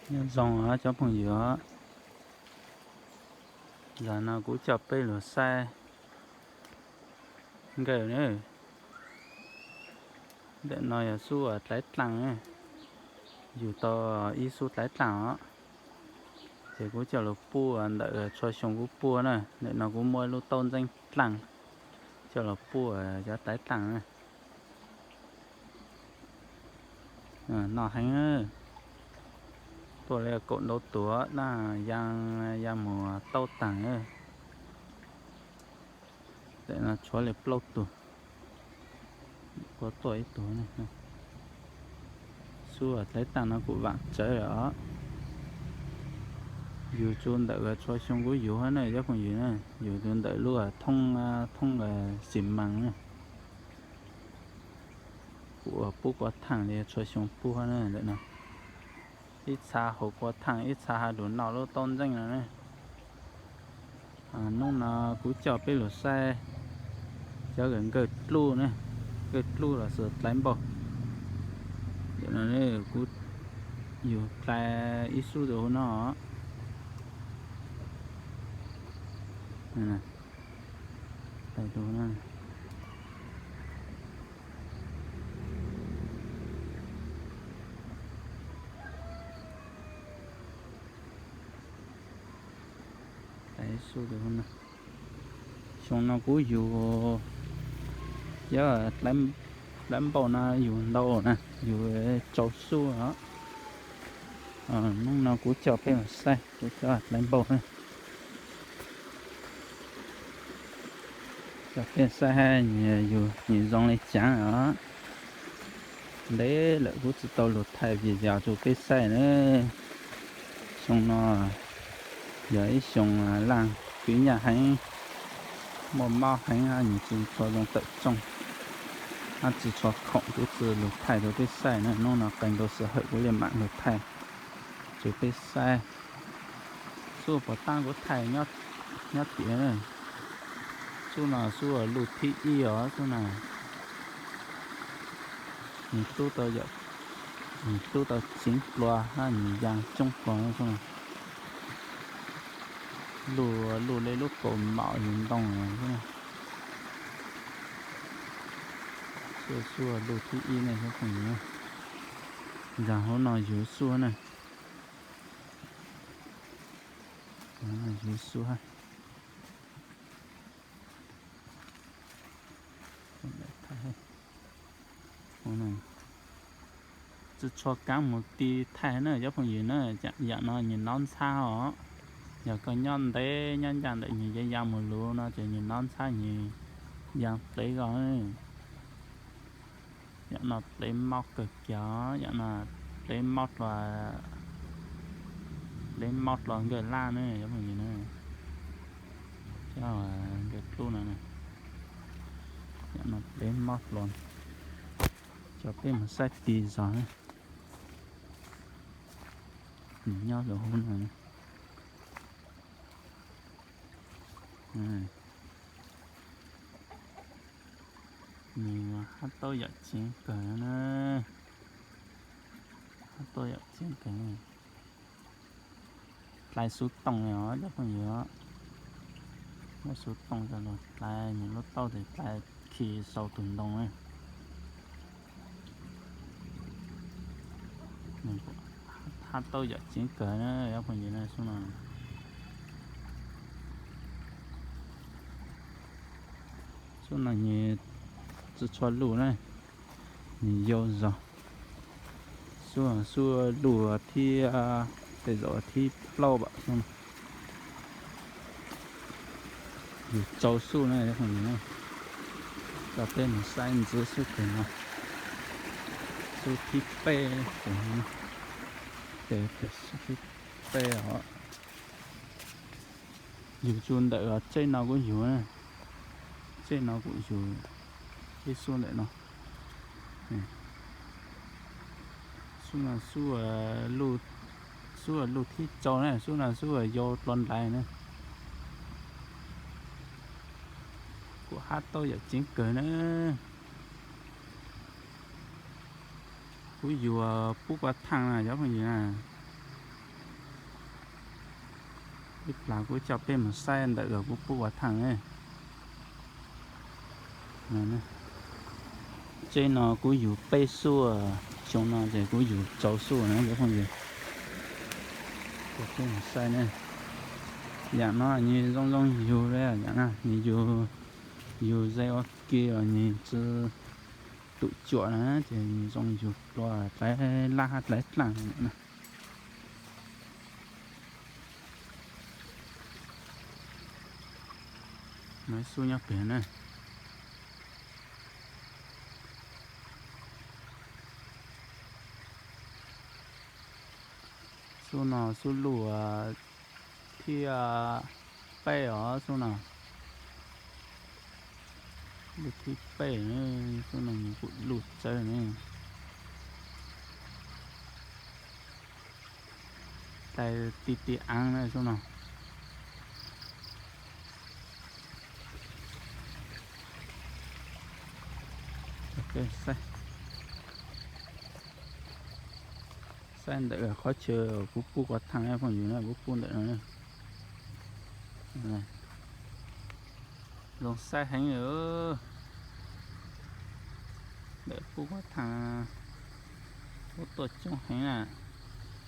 Nyob zoo os cov phooj ywg, zaum no kuv coj peb lug saib nkawm na. Ntawm no yog xub dlaiv dlaaj, yug tau ib xub dlaiv dlaaj os. Ces kuv coj lug puj ntawm txhua xyoo kuv puj na, ntawm no kuv muab ib lub taub ntxeeb dlaaj coj lug puj cov dlaiv dlaaj na. No heev, tuaj li kaum ntau tus na, yaa, yaa mus taub taag. Ntawm no tshuav li plaub tug, puab tuaj ib tug. Xub dlaiv dlaaj no kuj vaam tsawv lawm os. Yug txug ntawm txhua xyoo kuv yug na cov phooj ywg na, yug txug ntawm lub thoob, thoob xi maas na. Kuv ua puj kuav thaaj li txhua xyoo puj na, ntawm no ib txha hauv kuav thaaj, ib txha has lug noj lub taub ntxeeb no na. Nub no kuv coj peb lug saib cov nkawm dluj na, nkawm dluj los sis dlaiv npauj. Ntawm no kuv yug dlaiv ib xub rua huv no. Xyoo no kuv yug, yog dlaiv npauj no yug ntau na, yug rau xub os. Nub no kuv coj peb saib kuv cov dlaiv npauj na. Coj peb saib hab yug nws zoo li cas os. Ntev lawm kuv tsi tau lug thaij video rua peb saib na. Xyoo no yog ib xyoo laaj kwv nyaj heev, muaj mob heev, nws tsi tshua zoo tawm tsooj, hab tsi tshua khoom, kuv tsi lug thaij rua peb saib na. Nub no qee tau sij hawm kuv le maam lug thaij rua peb saib. Xub puas taab kuv thaij nyob tiam, xub no xub luj thib ib os, xub no nws tub tau, nws tub tau tseev plua hab nws yaa coob plua xub no. Luj, luj le lub kaus maum yug ntoo xwb. Xub, xub luj thib ib ne cov phooj ywg. Nraag huv no yug xub na. Yug xub hab. Tsi tshua kaav mus ti thaij na cov phooj ywg na, yaam no nws nov ntxhab os. Yog koj nyob ntev nyob ncaaj ntawm nws ya ya mus luv no ces nws nov ntxhab nws ya plev koj. Yaam no plev mob kawg kiag, yaam no plev mob dlua, plev mob dlua nkawj laj ne cov phooj ywg na. Cov nkawj dluj no, yaam no plev mob dlua. Coj peb mus saib tig zog. Nws nyob rau huv no. Nws hab tauj yam tseev kawg na. Hab tauj yam tseev kawg. Dlaiv xuv tooj os cov phooj ywg. Muab xuv tooj coj lug dlaiv nws lub taub tes dlaiv khi sau tug ntoo na. Hab tauj yam tseev kawg na cov phooj ywg na, xub no. Xub no nws tsi tshua luj na, nws yau zog. Xub, xub luj thib, tej zaum thib plaub pam xub no. Yug rau xub na, coj peb mus saib ntxiv xub teg no. Xub thib peb, xub thib peb os. Yug tsu ntawm tsev no kuj yug, tsev no kuj yug ib xub ntawm no. Xub no xub, xub luj thib rau na, xub no xub yau dlua nraiv na. Kuj hab tauj yam tseev kawg na. Kuv yug pub kua thaaj na cov phooj ywg na. Ib plag kuv coj peb mus saib ntawm kuv pub kuv tham ne. Tsev no kuv yug peb xuaj, xyoo no ces kuv yug rau xuaj na cov phooj ywg. Coj peb mus saib ne. Yam no nws zoo zoo yug li yam no, nws yug, yug ze ua ke los nws tsis tum cuam na ces nws zoo yug dua dlaim laj hab dlaim dlaaj na. Mas xub nyob pem na. Xub no xub luj thib peb os xub no. Luj thib peb, xub no nws kuj luj tsawv ne. Dai ti ti aav na xub no. Saib ntawm qhov chaw kuv pub kuv tham phooj ywg na, kuv pub ntawm no. Zoo saib heev. Ntawm pub kuv tham, kuv tuaj coob heev na.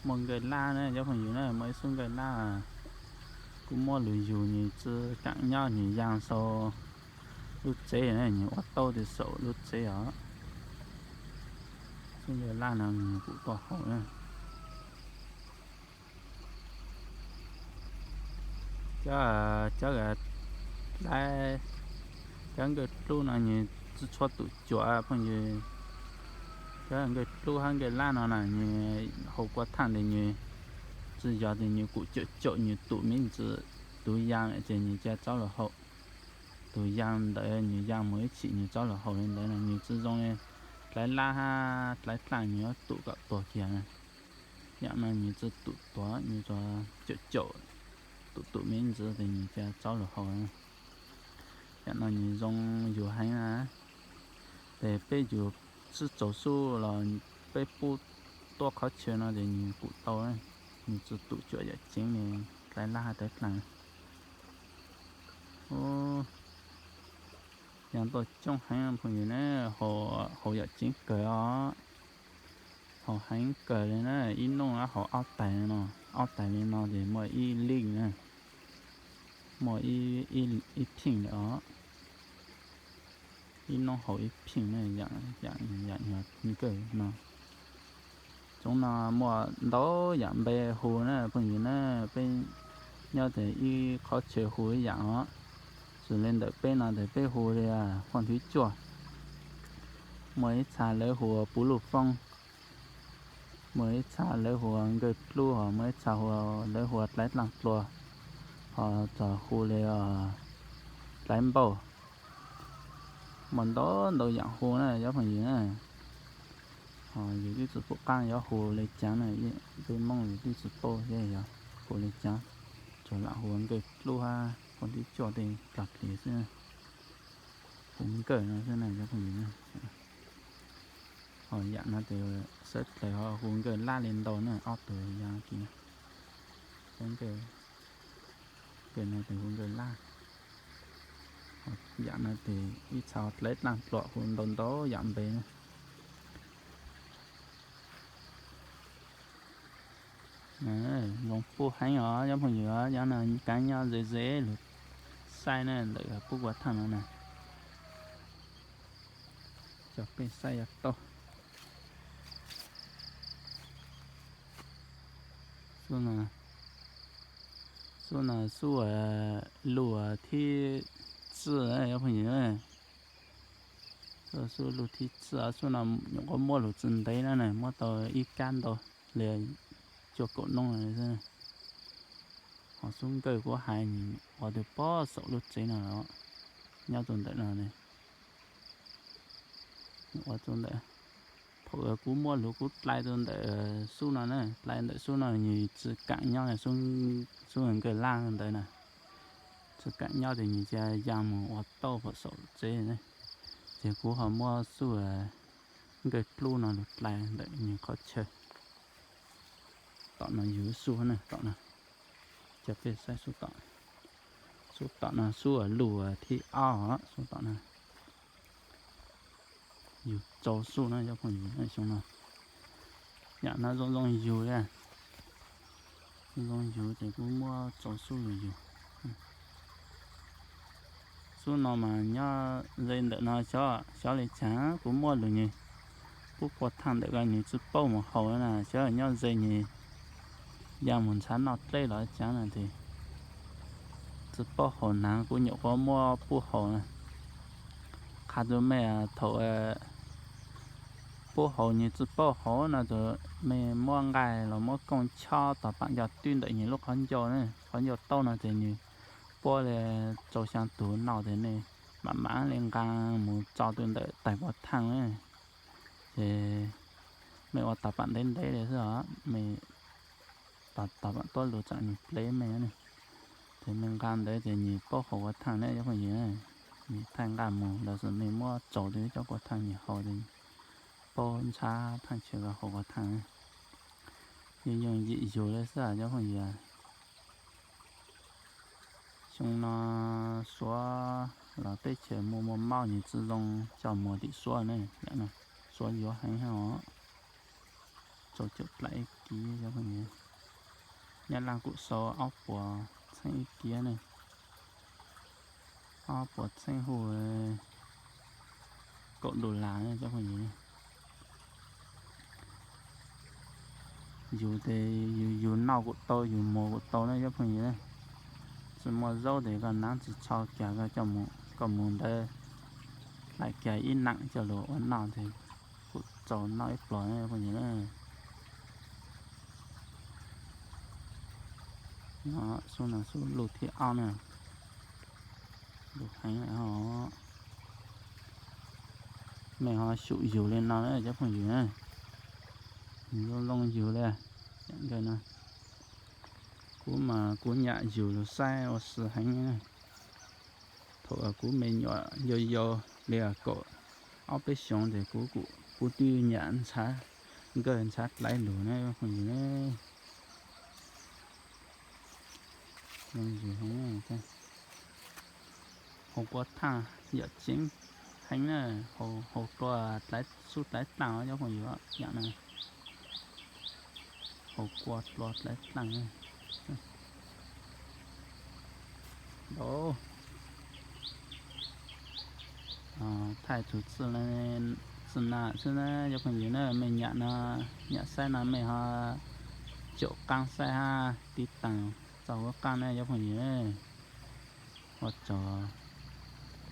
Muaj nkaws laj na cov phooj ywg na, muaj ib xub nkaws laj. Kuv muab lug yug nws tsis kaam nyob, nws yaa sau lub tsev na, nws ua tau tias saum lub tsev os. Xub nkaws laj no nws kuj tuaj haus na. Cov, cov, cov nkawj dlub no nws tsis tshua tum cuam phooj ywg. Cov nkawj dlub hab nkawj laj no na nws haus kuv tham ntawd nws tsis yog tias nws kuj caum caum nws tum me ntsis, tus yaa lawm ces nws cia tsaub lug haus. Tus yaa ntawd nws yaa mus ib chim nws tsaub lug haus li ntawd na nws tsis zoo li dlaim laj hab dlaim dlaaj nws yuav tum kom tuag kiag na. Yam no nws tsis tum tuag, nws tsuas caum caum tum tum me ntsis ces nws cia tsaub lug haus. Yam no nws zoo yug heev na. Ces peb yug sib txaus xub los peb pub tuaj qhov chaw no ces nws kuj tau, nws tsis tum cuam yam ceev li dlaim laj hab dlaim dlaaj. Yaa tuaj coob heev phooj ywg na, haus yam ceev kawg os. Haus heev kawg li na, ib nub haus ob taig no, ob taig li no ces muaj ib lij na, muaj ib pheej lawm os. Ib nub haus ib pheej na, yam nkawj no. Tsoov no muaj ntau yam npe hu na phooj ywg na, peb nyob tes ib qhov chaw hu ib yam os. Xws li ntawm peb no tes peb hu li phooj thib cuaj, muaj ib txha lawv hu ua puv luj foob, muaj ib txha lawv hu ua nkawj dlub, ho muaj ib txha lawv hu ua dlaim dlaaj plua, ho txog hu li dlaim npauj. Muaj ntau ntau yam hu na cov phooj ywg na. Ho yus twb tsis pum qaab yuav hu li caag na, peb Moob yus twb tsis paub thiab yog hu li caag. Tsuas lam hu ua nkawj dlub hab phooj thib cuaj tej dlaag plis xwb. Hu nkawj no xwb na cov phooj ywg na. Ho yam no tes sawv dlawg ho hu nkawj laj li ntau na, ob tug yog kis na. Nkawj no tes hu nkawj laj. Yam no tes ib txha dlaim dlaaj plua hu ntau ntau yam npe na. Zoo puj heev os cov phooj ywg, yog no kaav nyob ze ze lug saib na, ntawm puab kuv thaaj no na. Coj peb saib yuav tau. Xub no, xub no xub luj thib tsib cov phooj ywg. Xub luj thib tsib, xub no nyuam qhuav muab lug tsi ntev na, muab tau ib kab ntau li cuaj kaum nub xwb. Ho xub nkawj kuv hais nws ua tug pob saum lub tsev no los nyob rau ntawm no ne. Ua rau ntawm, thaum kuv muab lug kuv dlai rau ntawm xub no na, dlai ntawm xub no nws tsi kaam nyob, xub nkawj laj ntawd na, tsi kaam nyob tes nws cia ya mus ua tauj pem saum tsev ne. Ces kuv ho muab xub nkawj dlub no lug dlai ntawm nws qhov chaw. Tom no yug xub na, tom no. Cov pej xaib xub tom, xub tom no xub luj thib ob, xub tom no yug tsau xub na cov phooj ywg, xyoo no yam no zoo zoo yug li, zoo zoo yug ces kuv muab tsau xub lug yug. Xub no mas nyob ze ntawm no xyov, xyov li cas kuv muab lug nws pub kua thaj ntawm ko nws tsi paub mus haus na, xyov nyob ze nws ya mus ntshav noj dleb los cas na ces tsi paub haus na, kuv nyuam qhuav muab pub haus na. Qha rua mej thaum pub haus nws tsi paub haus no ces mej muab nqaij los muab kooj chob tom pam nco twb ntawm nws lub qhov ncauj, qhov ncauj taub no ces nws puab li rau xyaa tug noj ces mej mam mam li nqaa mus tso rua ntawm tais kua thaj na. Ces mej ua tom pam ntev ntev li xwb os, mej tom tom pam tuab lug tsam nws plev mej na. Ces mej nqaa ntawd ces nws paub haus kua thaj ne cov phooj ywg. Nws thaij nqaj mus los sis mej muab tsaus rua cov kua thaj nws haus ces paub ntshab thaaj chaw ko haus kua thaj. Yeej yooj yim yug li xwb cov phooj ywg. Xyoo no suav los teb chaws muaj muaj maub nws tsi zoo coj mus tim suav ne. Suav yuav heev os. Rau caum dlaim ib kiv cov phooj ywg. Nyab Laj kuj sau ob puas txheeb ib kiv ne. Ob puas txheeb hu kaum dollar ne cov phooj ywg. Yug tes yug noj kuj tau, yug muag kuj tau na cov phooj ywg. Tsi muaj zaub tes koj naav tsi txhob kag, koj mus ntawd hlais kag ib naam coj lug ua noj tes kuj txaus noj ib pluag na phooj ywg. Xub no xub luj thib ob na. Luj heev os. Mej ho xyum yug li no na cov phooj ywg. Zoo zoo yug li. Kuv mas kuv nyam yug lug saib ua si heev. Thaum kuv me nyuam yau yau li kaum ob peb xyoos tes kuv, kuv twb nyam ntshav nkawg ntshav dlaiv lug na phooj ywg. Haus kua thaaj yam tseeb heev na, haus dlua xub dlaiv dlaaj cov phooj ywg, yam no haus kua dlua dlaiv dlaaj. Thaij tug txij na xwb na cov phooj ywg na, mej nyam no, nyam saib no mej ho caum qaab saib hab tiv taag txog huv qaab na cov phooj ywg. Ua tsaug.